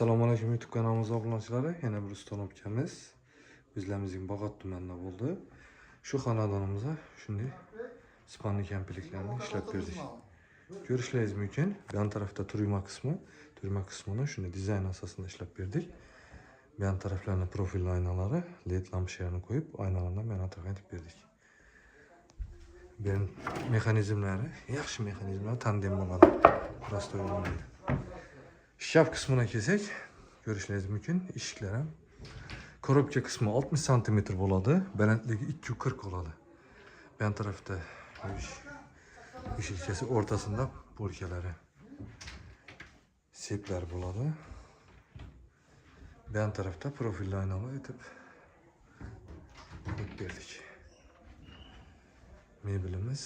Assalomu alaykum, YouTube kanalimiz obunachilari. Yana bir установка miz bizlarimizning Bog'ot tumanida bo'ldi. Shu xonadonimizda shunday спальный kompleklarni ishlab berdik. Ko'rishlaringiz mumkin. Bu yon tarafda turma qismi, turma qismini shunday dizayn asosida ishlab berdik. Bu yon taraflarni profil oynalari, LED lampochkalarni qo'yib, oynalardan bu yon tarafga aytib berdik. Bu yerning mexanizmlari, yaxshi mexanizmlar, tandem bo'ladi. Простой bo'lmaydi. Shkaf qismına kelsak, ko'rishlaringiz mumkin, eshiklar ham. Коробка qismi 60 cm bo'ladi, balandligi 240 bo'ladi. Bu yon tarafda eshikchasi, o'rtasida полка lari, seplar bo'ladi. Bu yon tarafda profilli oynalar etib qo'yib berdik. Mebelimiz,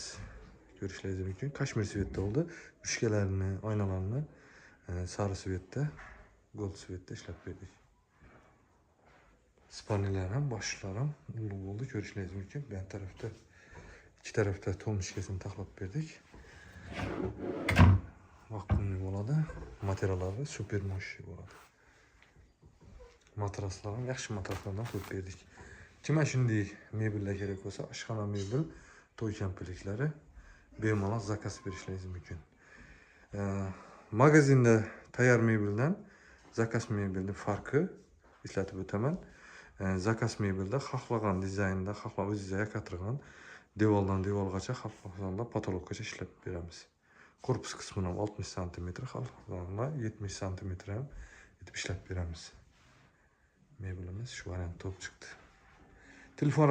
ko'rishlaringiz mumkin, kashmir цвет da bo'ldi. Ruchkalarini, oynalarni sari цвет da, gold цвет da ishlab berdik. Спальный lar ham, boshliqlar ham ulug' bo'ldi, ko'rishlaringiz mumkin. Bu yon tarafda, ikki tarafda тумбочка sini taxlab berdik. Vakuumli bo'ladi. Materiallari super мощный bo'ladi. Matraslar ham yaxshi matraslardan qo'yib berdik. Kimga shunday mebellar kerak bo'lsa, oshxona mebel, to'y komplektlari bemalol заказ berishlaringiz mumkin. Magazinda tayyor mebeldan заказ mebelning farqi eslatib o'taman. Заказ mebelda xohlagan dizaynda, xohlagan o'zingizga yoqatirgan devordan devorgacha, xohlaganda потолок gacha ishlab beramiz. Korpus qismini ham 60 santimetr, xohlaganda 70 santimetr ham etib ishlab beramiz. Mebelimiz shu variantda bo'lib chiqdi. Telefon